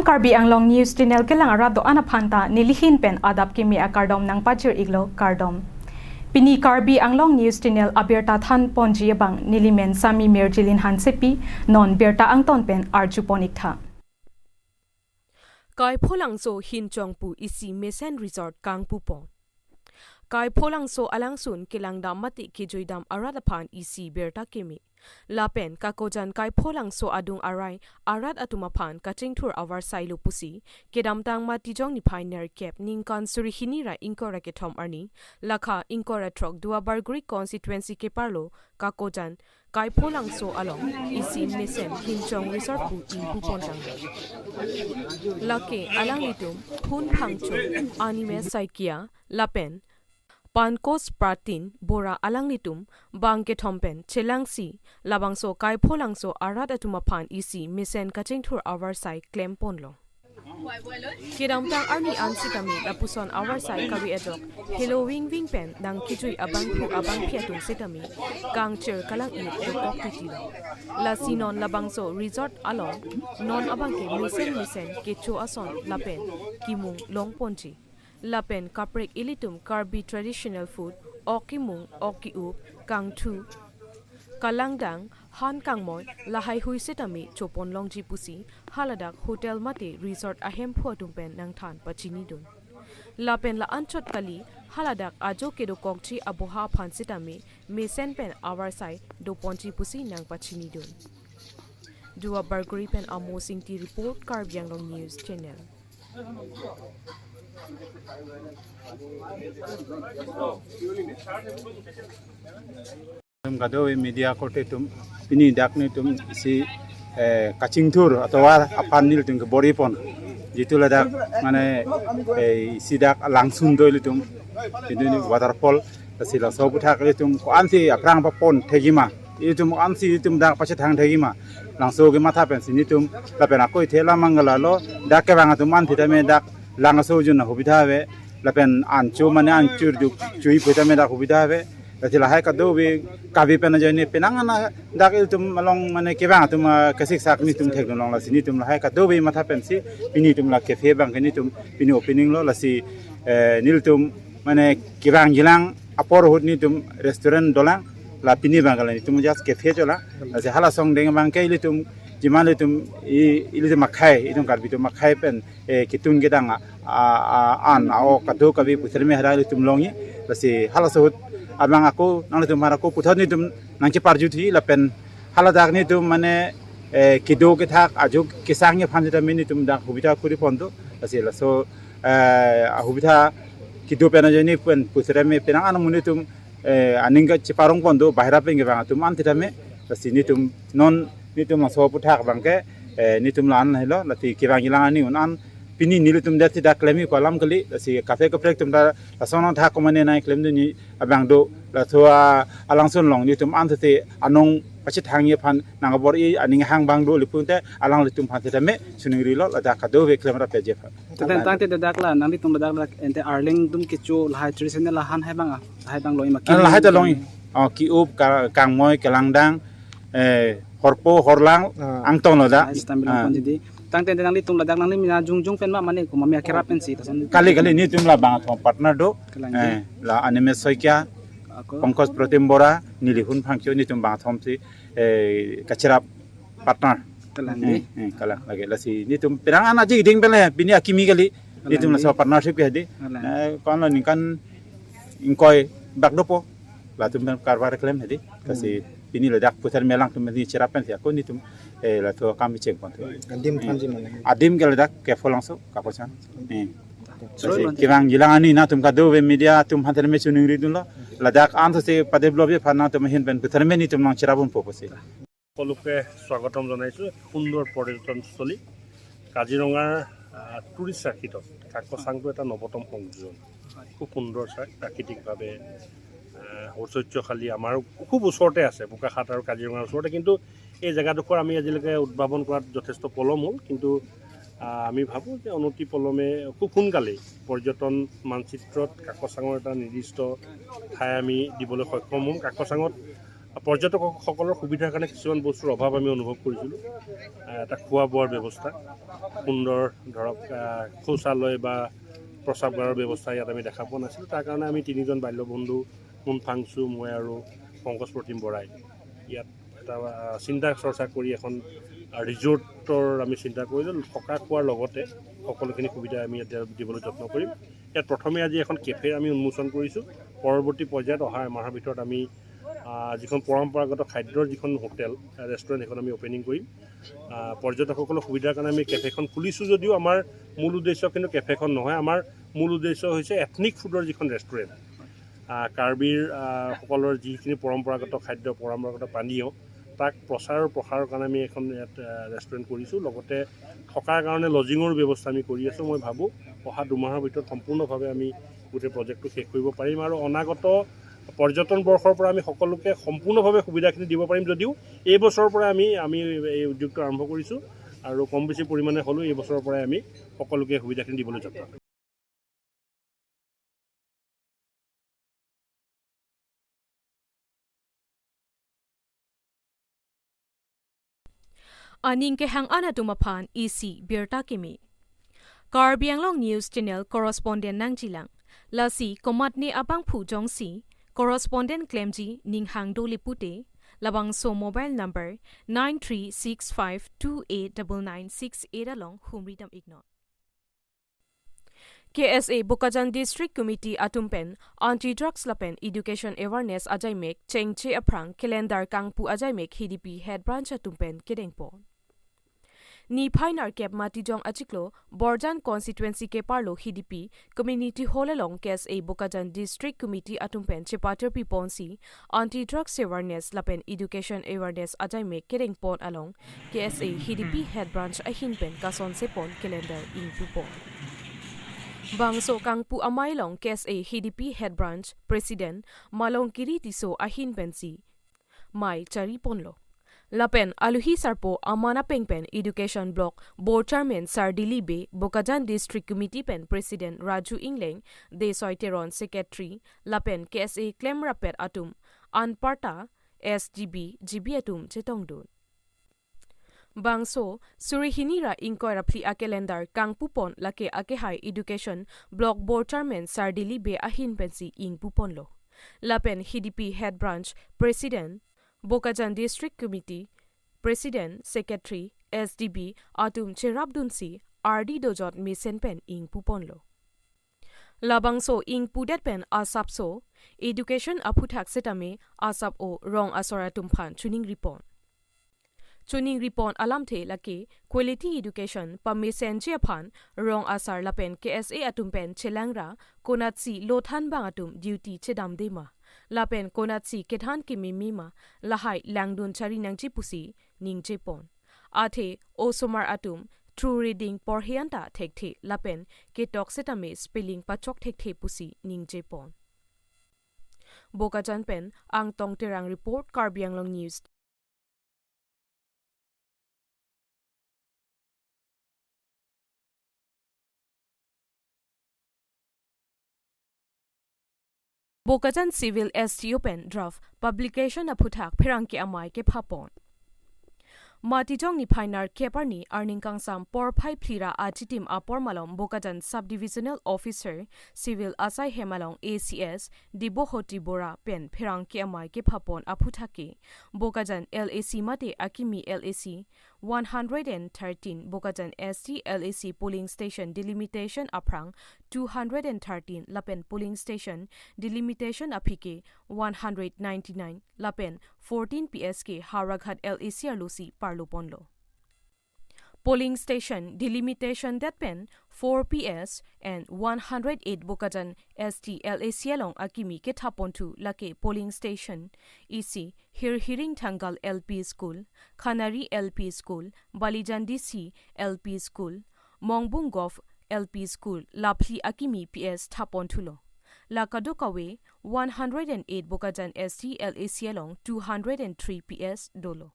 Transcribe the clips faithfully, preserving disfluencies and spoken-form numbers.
Karbi Anglong News Channel kelang arat do-an aphan ta nelihin pen adap kimi akardom nangpachir-iklo, kardom. Pini Karbi Anglong News Channel abirta thanponji abang nelimen Sami Mirjilin Hansepi, non birta angton pen arjupon-iktha. Kaipholangso Hinchong pu isi mesen resort kangpupon. Kaipholangso alangsun kelangdam mate kejuidam arat aphan isi birta kimi. Lapen Kakojan Kaipholangso adung arai arat atum aphan kachingthur avarsai lo pusi, kedamtang Matijong niphai nerkep ningkan suri hini ra ingkoi ra kethom arni, lakha ingkoi ra throk Duar Bagori constituency keparlo Kakojan Kaipholangso along isi mesen Hinchong Resort pu ingpupon tanglo. Lake alanglitum Hun Phangcho, Anime Saikia, lapen Pankos Pratin Bora alanglitum bang kethom pen chelangsi labangso Kaipholangso arat atum aphan isi mesen kachingthur avarsai klemponlo. Kedamtang arni an sitame lapuson avarsai kave ajok helo vingving pen nangkejui abangphu abangphi atum sitame kangchir kalang-i dokok titilo. Lasi non labangso resort along non abangke mesen mesen kecho ason lapen kimung longponji. Lapen kaprek ilitum Karbi traditional food, ok kimung, ok ki-up, kangthu, kalangdang, han kangmoi, lahaihui sitame choponlongji pusi haladak hotel mate resort ahemphu atum pen nangthan pachinidun. Lapen la-anchot kali, haladak ajo kedokokji aboha aphan sitame mesen pen avarsai doponji pusi nangpachinidun. Duar Bagori pen Amos Ingti report, Karbi Anglong News Channel. Tum kado media korte atum pini dak nelitum isi, eh, kachingthur atovar aphan nelitum kebor-ipon. Jitu ladak mane, eh, isi dak langsun do ilitum, ini waterfall, lasi laso aputhak ilitum ko-ansi aphrang papon thekji ma, ilitum ko-ansi ilitum dak pachethang thekji ma, langso kematha pensi nelitum lapen ako ithe la manggala lo, dak kevang atum an thitame dak langso jun ahubidha ave, lapen ancho mane anchur juk chui putame dak hubidha ave. Lasi lahai kadokave kave pen ajoine penang ana dak ilitum along mane kevang atum, ah, kasiksak nelitum thekdunlong, lasi nelitum lahai kadokave matha pensi pini ilitum la cafe abangke nelitum pini opening lo, lasi, eh, nelitum mane kevang jilang apor ahut nelitum restaurant dolang, la pini abangke la nelitum just cafe cholang. Lasi hala asong deng abangke ilitum jiman ilitum i-, ilitum akhei, itum Karbi atum akhei pen, eh, ketun kedang a, a, a, an, a, ok kadokave puthot me hara ilitum longji. Lasi halaso ahut abang ako nanglitum aphan ako puthot nelitum nangcheparjutji lapen haladak nelitum mane, eh, kedo kethak ajo kesangji aphan sitame nelitum dak hubidha kuri pon do. Lasi laso, eh, ahubidha kedo pen ajoine pen puthot me penang ana mun nelitum, eh, aning kacheparong pon do, bahira pen kevang atum an sitame. Lasi nelitum non nelitum laso aputhak abangke, eh, nelitum la-an helo, lasi kevang jilang aning un-an pini nelitum det si dak klem-i ko alam kali, lasi kafe kaprek atum ta lason thak ko mane nangklemdunji abang do, laso a, alangsun along nelitum an sese anong pachethangji aphan nangbor-i aning hang abang do, lapu te alanglitum aphan sitame choningrilo, ladak kadokave klem rapji aphan. Tangte, tangte dak la, nanglitum ladak la, ente arleng atum kecho lahai traditional la han hai abang, ah, hai abang longji ma? Ah, lahai ta longji. Oh, ki-up, ka-, kangmoi, kalangdang, eh, horpo, horlang, ah, angtong lo dak. Lahai sitame longponji dei. Tangte nanglitum ladak nangli mina jongjong pen ma mane komat me akerap pensi, ta son. Kali, kali, nelitum la bang athom partner do. Kalang dei. Eh, la Anime Saikia, ako? Pankos Pratin Bora, neli Hun Phangcho, nelitum bang athom si, eh, kacherap partner. Kalang dei. Eh, eh, kalang lagi, lasi nelitum penang ana ji ding pele, pini akimi kali. Kalang dei. Nelitum laso partnership ke dei. Kalang. Eh, ko-anlo ningkan ingkoi bak dopo. Latum pen karbar klem dei. Lasi, hmm, pini ladak puthot me alangtum neli cherap pensi ako nelitum, eh, laso akam chengpon. Adim thanji mane? Adim ke ladak Kaipholangso, Kakojan. Eh. Lasi kevang jilang aning nangtum kadokave media atum aphan sitame choningridunlo. Ladak an sese padevelopji aphan nangtum ahin pen puthot me nelitum nangcherap ponpo pusi. সকলোকে স্বাগতম জনাইছোঁ। এক সুন্দৰ পৰ্যটনস্থলী কাজিৰঙাৰ, আহ, টুৰিষ্ট চাৰ্কিটত কাকচাংটো এটা নৱতম সংযোজন। খুব সুন্দৰ চাৰ্ক, প্ৰাকৃতিকভাৱে, আহ, ঐশ্বৰ্যশালী, আমাৰ খুব ওচৰতে আছে, বোকাখাট আৰু কাজিৰঙাৰ ওচৰতে। কিন্তু এই জেগাডোখৰ আমি আজিলৈকে উদ্ভাৱন কৰাত যথেষ্ট পলম হ'ল, কিন্তু, আহ, আমি ভাবোঁ যে অনতি পলমে খুব সোনকালেই পৰ্যটন মানচিত্ৰত কাকচাঙৰ এটা নিৰ্দিষ্ট ঠাই আমি দিবলৈ সক্ষম হ'ম। কাকচাঙত পৰ্যটকসকলৰ সুবিধাৰ কাৰণে কিছুমান বস্তুৰ অভাৱ আমি অনুভৱ কৰিছিলোঁ। আহ, এটা খোৱা বোৱাৰ ব্যৱস্থা, সুন্দৰ ধৰক, আহ, শৌচালয় বা প্ৰস্ৰাৱগাৰৰ ব্যৱস্থা ইয়াত আমি দেখা পোৱা নাছিলোঁ। তাৰ কাৰণে আমি তিনিজন বাল্য বন্ধু, মুন ফাংচু, মই আৰু পংকজ প্ৰতীম বৰাই ইয়াত এটা, আহ, চিন্তা চৰ্চা কৰি এখন, আহ, ৰিজৰ্টৰ আমি চিন্তা কৰিলোঁ। থকা খোৱাৰ লগতে সকলোখিনি সুবিধা আমি ইয়াত দিবলৈ যত্ন কৰিম। ইয়াত প্ৰথমে আজি এখন কেফে আমি উন্মোচন কৰিছোঁ। পৰৱৰ্তী পৰ্যায়ত অহা এমাহৰ ভিতৰত আমি, আহ, যিখন পৰম্পৰাগত খাদ্যৰ যিখন হোটেল, আহ, ৰেষ্টুৰেণ্ট, সেইখন আমি অপেনিং কৰিম। আহ, পৰ্যটকসকলৰ সুবিধাৰ কাৰণে আমি কেফেখন খুলিছোঁ যদিও আমাৰ মূল উদ্দেশ্য কিন্তু কেফেখন নহয়। আমাৰ মূল উদ্দেশ্য হৈছে এথনিক ফুডৰ যিখন ৰেষ্টুৰেণ্ট, আহ, কাৰ্বিৰ, আহ, সকলৰ যিখিনি পৰম্পৰাগত খাদ্য, পৰম্পৰাগত পানীয়, তাক প্ৰচাৰ আৰু প্ৰসাৰৰ কাৰণে আমি এখন ইয়াত, আহ, ৰেষ্টুৰেণ্ট কৰিছোঁ। লগতে থকাৰ কাৰণে লজিঙৰ ব্যৱস্থা আমি কৰি আছোঁ। মই ভাবোঁ অহা দুমাহৰ ভিতৰত সম্পূৰ্ণভাৱে আমি গোটেই প্ৰজেক্টটো শেষ কৰিব পাৰিম আৰু অনাগত পৰ্যটন বৰ্ষৰ পৰা আমি সকলোকে সম্পূৰ্ণভাৱে সুবিধাখিনি দিব পাৰিম যদিও এই বছৰৰ পৰা আমি, আমি এই উদ্যোগটো আৰম্ভ কৰিছোঁ আৰু কম বেছি পৰিমাণে হ'লেও এই বছৰৰ পৰাই আমি সকলোকে সুবিধাখিনি দিবলৈ যত্ন কৰিম। Aning kehang-an atum aphan isi birta kimi. Karbi Anglong News Channel correspondent nangjilang. Lasi komatne abangphu jongsi correspondent klemji ning hang dole pute, labangso mobile number nine three six five two eight double nine six eight along humri dam iknon. K S A Bokajan District Committee atum pen anti-drugs lapen education awareness ajaimek chengche aphrang calendar kangpu ajaimek H D P head branch atum pen kedengpon. Niphai nerkep Matijong achiklo Borjan constituency keparlo H D P Community Hall along K S A Bokajan District Committee atum pen chepatir piponsi anti-drugs awareness lapen education awareness ajaimek kedengpon along K S A H D P head branch ahin pen kasonsepon calendar ingpupon. Bangso kangpu amei along K S A H D P head branch president Malongkiri Tisso ahin pensi mei chariponlo. Lapen aluhi sarpo aman apeng pen education block board chairman Sar Dilip Bey, Bokajan District Committee pen president Raju Ingleng, Desoi Teron secretary, lapen K S A klemrappet atum anparta S G B, G B atum chetongdun. Bangso suri hini ra ingkoi ra phli a calendar kangpupon lake akehai education block board chairman Sar Dilip Bey ahin pensi ingpuponlo. Lapen H D P head branch president, Bokajan District Committee president, secretary, S D B atum cherapdunsi ardi dojot mesen pen ingpuponlo. Labangso ingpudet pen asapso education aphuthak setame asap-o rong asor atum aphan choningripon. Choningripon alamthe lake quality education pamesenji aphan rong asar lapen K S A atum pen chelangra konatsi lothan bang atum duty chedamde ma, lapen konatsi kethan kememe ma, lahai langdun chari nangji pusi ningjepon. Athe osomar atum true reading porhe anta thekthe lapen ketok setame spelling pachok thekthe pusi ningjepon. Bokajan pen Angtong Terang report, Karbi Anglong News. Bokajan Civil S D O pen draft publication aphuthak pherangke amei kephapon. Matijong niphai nerkep arni arni kangsam porphai phli ra achitim apor malom Bokajan Subdivisional Officer Civil asai hem along A C S Debohoti Bora pen pherangke amei kephapon aphuthak ke Bokajan L A C mate akimi L A C one hundred and thirteen, Bokajan S T L A C polling station delimitation aphrang two hundred and thirteen lapen polling station delimitation aphi ke one hundred ninety-nine lapen fourteen P S ke Howraghat L A C arlosi parloponlo. Polling station delimitation det pen four P S and one hundred eight Bokajan S T L A C along akimi kethaponthu lake polling station isi Hirhiring Thangal L P School, Khanari L P School, Balijan D C L P School, Mongbung Gov L P School, laphli akimi P S thaponthulo. La kadokave one hundred and eight Bokajan S T L A C along two hundred and three P S dolo.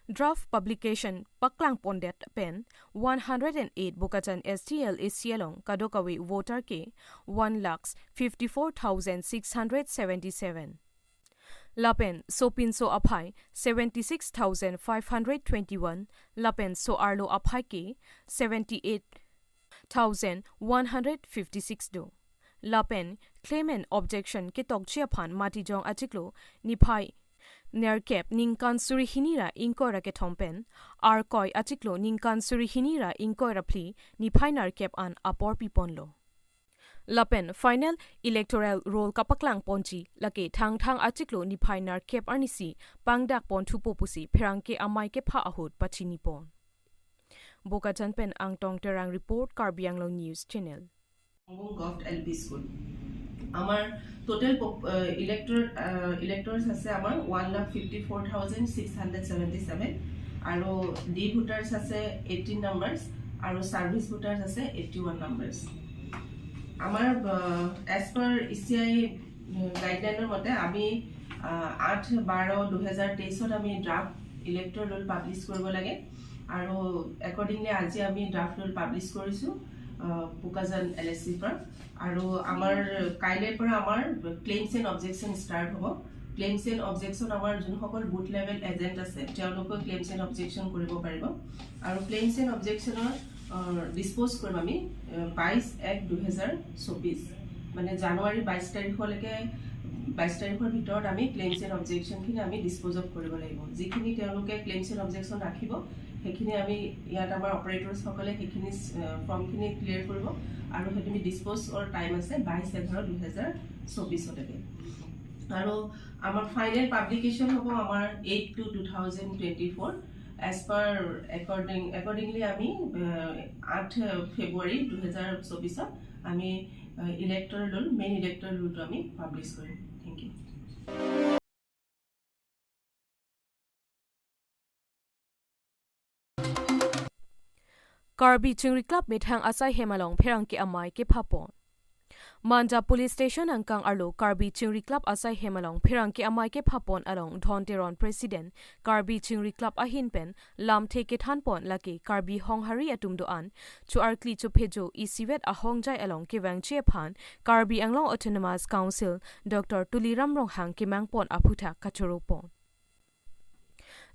Draft publication paklangpondet pen one hundred and eight Bokajan S T L A C along kadokave voter ke one lakhs fifty-four thousand six hundred seventy-seven. Lapen sopinso aphai seventy six thousand five hundred twenty one, lapen so-arlo aphai ke seventy eight thousand one hundred fifty six do. Lapen claim and objection ketokji aphan Matijong achiklo niphai nerkep ningkan suri hini ra ingkoi ra kethom pen, Arkoi achiklo ningkan suri hini ra ingkoi ra phli niphai nerkep an apor piponlo. Lapen final electoral roll kapaklang ponji lake Thangthang achiklo niphai nerkep arnisi pangdak ponthupo pusi pherangke amei kepha ahut pachini pon. Bokajan pen Angtong Terang report, Karbi Anglong News Channel. Hongkong Govt L P School। আমাৰ টোটেল elector electors আছে আমাৰ one lakh fifty four thousand six hundred seventy seven, আৰু day voters আছে eighteen numbers, আৰু service voters আছে eighty one numbers. আমাৰ as per E C I গাইডলাইনৰ মতে আমি আহ, আঠ বাৰ দুহেজাৰ তেইছত আমি ড্ৰাফ্ট ইলেক্টৰ ৰোল পাব্লিছ কৰিব লাগে, আৰু একৰ্ডিংলি আজি আমি ড্ৰাফ্ট ৰোল পাব্লিছ কৰিছোঁ আহ, বোকাজান এল এছ চিৰ পৰা। আৰু আমাৰ কাইলৈৰ পৰা আমাৰ ক্লেইমছ এণ্ড অবজেকশ্যন ষ্টাৰ্ট হ'ব। ক্লেইমছ এণ্ড অবজেকশ্যন আমাৰ যোনসকল বুথ লেভেল এজেণ্ট আছে তেওঁলোকেও ক্লেইমছ এণ্ড অবজেকশ্যন কৰিব পাৰিব। আৰু ক্লেইমছ এণ্ড অবজেকশ্যনৰ ডিছপ'জ কৰিম আমি আহ, বাইছ এক দুহেজাৰ চৌবিছ, মানে জানুৱাৰী বাইছ তাৰিখলৈকে, বাইছ তাৰিখৰ ভিতৰত আমি ক্লেইমছ এণ্ড অবজেকশ্যনখিনি আমি ডিছপ'জ অফ কৰিব লাগিব। যিখিনি তেওঁলোকে ক্লেইমছ এণ্ড অবজেকশ্যন ৰাখিব, সেইখিনি আমি ইয়াত আমাৰ অপাৰেটৰ্ছসকলে সেইখিনি আহ, ফৰ্মখিনি ক্লিয়াৰ কৰিব আৰু সেইখিনি ডিছপ'জৰ টাইম আছে বাইছ এঘাৰ দুহেজাৰ চৌবিছলৈকে। আৰু আমাৰ ফাইনেল পাব্লিকেশ্যন হ'ব আমাৰ eight two two thousand twenty four. As per according accordingly আমি আহ, আঠ ফেব্ৰুৱাৰী দুহেজাৰ চৌবিছত আমি ইলেক্টৰ ৰোল, মেইন ইলেক্টৰ ৰোলটো আমি পাব্লিছ কৰিম। Thank you. Karbi Chingri Club methang asai hem along pherangke amei kephapon. Manja Police Station angkang arlo Karbi Chingri Club asai hem along pherangke amei kephapon along Dhon Teron, President Karbi Chingri Club ahin pen lamthe kethanpon lake Karbi Honghari atum do-an, cho-arkli chophejo isivet ahongjai along kevangji aphan Karbi Anglong Autonomous Council Doctor Tuliram Ronghang kemangpon aphuthak kachoropon.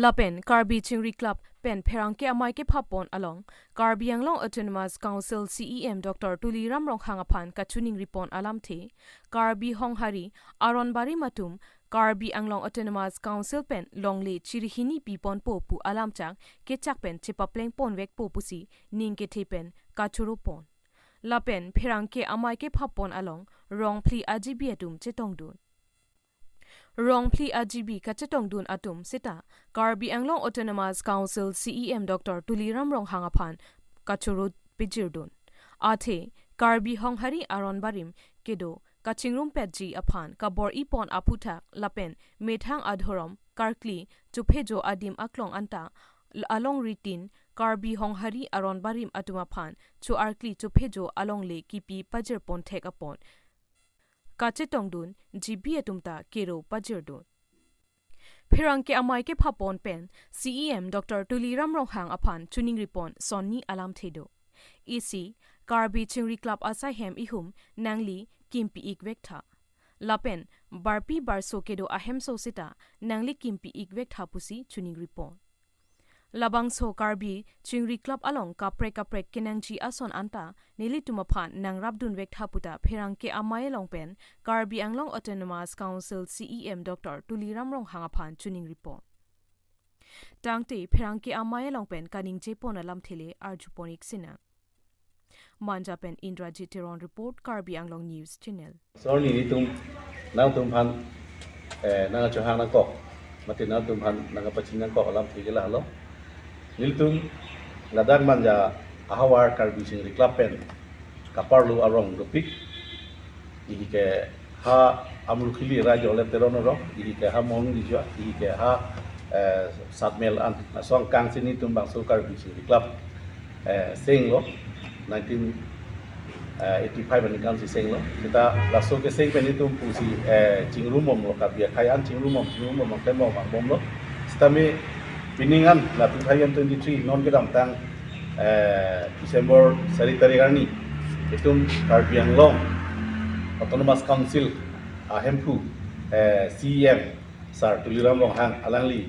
Lapen Karbi Chingri Club pen pherangke amei kephapon along Karbi Anglong Autonomous Council C E M Doctor Tuliram Ronghang aphan kachiningripon alamthe, Karbi Honghari aron barim atum Karbi Anglong Autonomous Council pen longle chirihini piponpo pu alamchak kechak pen chepaplengponvekpo pusi ning kethe pen kachoropon. Lapen pherangke amei kephapon along rongphli a-G B atum chetongdun. Rongphli a-G B kachetongdun atum seta Karbi Anglong Autonomous Council C E M Doctor Tuliram Ronghang aphan kachoro pejirdun. Athe Karbi Honghari aron barim kedo kachingrumpetji aphan kabor-ipon aphuthak lapen methang adhorom karkli chophejo adim aklong anta along ritin Karbi Honghari aron barim atum aphan cho-arkli chophejo alongle kipi pajirpon thek apot kachetongdun G B atum ta kero pajirdun. Pherangke amei kephapon pen C E M Doctor Tuliram Ronghang aphan chiningripon sonni alamthe do. Isi, Karbi Chingri Club asai hem ihum nangli kimpi-ikvektha. Lapen barpi barso kedo ahemso seta nangli kimpi-ikvektha pusi chiningripon. Labangso Karbi Chingri Club along kaprek kaprek kenangji ason anta nelitum aphan nangrapdunvektha puta pherangke amei along pen Karbi Anglong Autonomous Council C E M Doctor Tuliram Ronghang aphan chiningripon. Tangte pherangke amei along pen kaningjepon alamthe le arjupon-ik sinang. Manja pen Indrajit Teron report, Karbi Anglong News Channel. Sonni nelitum nangtumphan eh, nangkachohang nangkok, mate nangtumphan nangkapachini nangkok alamthe ke lahelo. Nelitum ladak Manja ahavar Karbi Chingri Club pen kaparlo arong dopik. Ihi ke ha Amrukhili Rajo Lem Teron arong, ihi ke ha Mong Dijua, ihi ke ha eh, Satmel an. Laso angkang si nelitum bangso Karbi Chingri Club eh, senglo, nineteen eh, eighty-five aningkan si senglo. Seta laso keseng pen nelitum pusi eh, chingrumomlo, Karbi akhei an chingrumom, chingrumom angklemom angbomlo. Seta me pining an la two thousand twenty-three non kedamtang eh, December sari tarik arni itum Karbi Anglong Autonomous Council ahemphu eh, C E M Sar Tuliram Ronghang alangli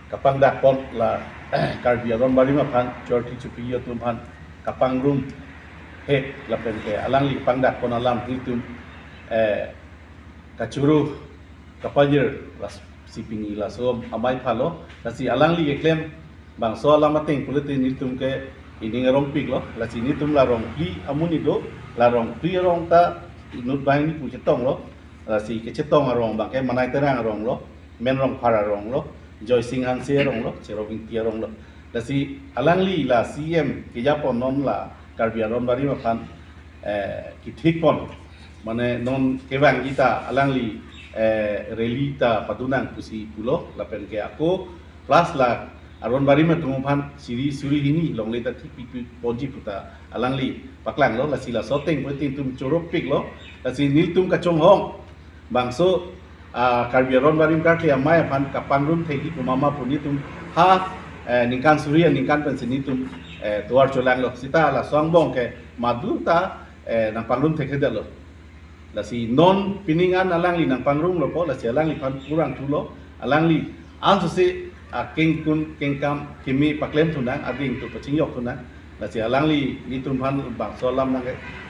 kapangdakpon la Karbi Aron Barim aphan chorti chupi atum aphan kapangrum hek lapen ke alangli pangdakpon alam nelitum eh, kachuru kapajir lasi pini laso amei phalo, lasi alangli keklem bangso alam ateng pulote nelitum ke ining arongpiklo, lasi nelitum la rongphli amonit do, la rongphli arong ta inut banghini pu chetonglo, lasi kechetong arong abang ke Manai Terang aronglo, Men Rongphar aronglo, Joysing Hanse aronglo, Cherop Ingti aronglo. Lasi alangli la C M kejapon non la Karbi Aron Barim aphan eh, kethikpon. Mane non kevangji ta alangli eh, rally ta padunang pusi pulo lapen ke ako plus la Aron Barim atum aphan siri suri hini longle ta thikpikponji puta alangli paklanglo, lasi laso ateng pulote nelitum choropiklo, lasi nelitum kachonghong bangso ah, Karbi Aron Barim karkli amei aphan kapangrum thekji pu mama pu nelitum ha eh, ningkan suri aningkan pensi nelitum eh, tovar cholanglo, sita laso angbong ke maduta eh, nangpangrum thekthedetlo. Lasi non pining an alangli nangpangrumlo po, lasi alangliphan kurang thulo, alangli ansose akengkun kengkam keme paklem thunang, ading tu pachingjok thunang. Lasi alangli nelitum aphan bangso alam nang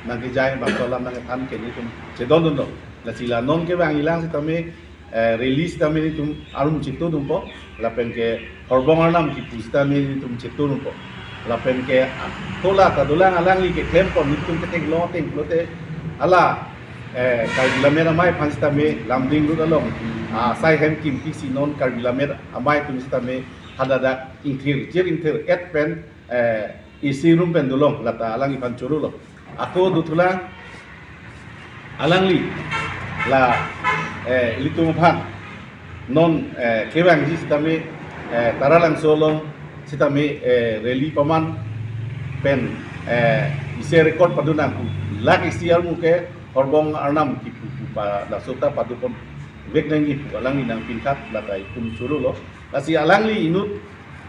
nangkejai, bangso alam nangkethan ke nelitum chedondunlo. Lasi la non kevangji lang sitame eh, rally sitame nelitum arum chetodunpo, lapen ke horbong arnam kipu sitame nelitum chetodunpo, lapen ke kola ta dolang alangli keklempon nelitum ketheklong ateng pulote hala eh, Karbi Lammet Amei aphan sitame Lumding Road along ah, sai hem kimpi si non Karbi Lammet Amei atum sitame hadadak ingthir jir ingthir et pen eh, isi rum pen dolong lata alangliphan chorolo. Ako dothulang alangli la eh, ilitum aphan non eh, kevangji sitame eh, Taralangso along sitame eh, rally paman pen eh, isi record padunang pu lak isi armu ke horbong arnam kipu pu pa laso ta paduponvek nangji pu alangli nangpinthat lata itum chorolo. Lasi alangli inut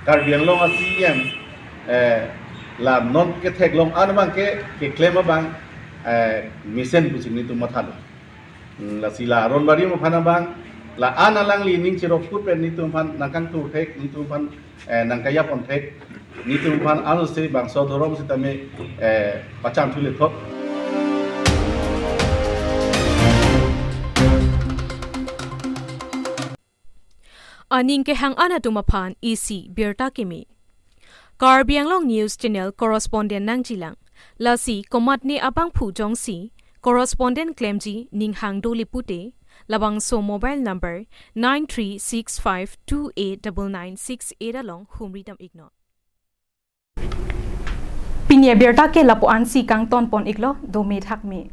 Karbi Anglong a C M eh, la non ketheklong an abang ke keklem abang eh, mesen pusi nelitum mathalo. Hmm, lasi la Aron Barim aphan abang la an alangli ning chiropkut pen nelitum aphan nangkangtur thek, nelitum aphan eh, nangkejapon thek, nelitum aphan ansose bangso dhorom sitame eh, pachan thule thot. Aning kehang an atum aphan isi birta keme. Karbi Anglong News Channel correspondent nangjilang. Lasi komatne abangphu jongsi correspondent klemji ning hang dole pute, labangso mobile number nine three six five two eight double nine six eight along humri dam iknon. Pini abirta ke lapu ansi kangtonpon iklo, dome thakme.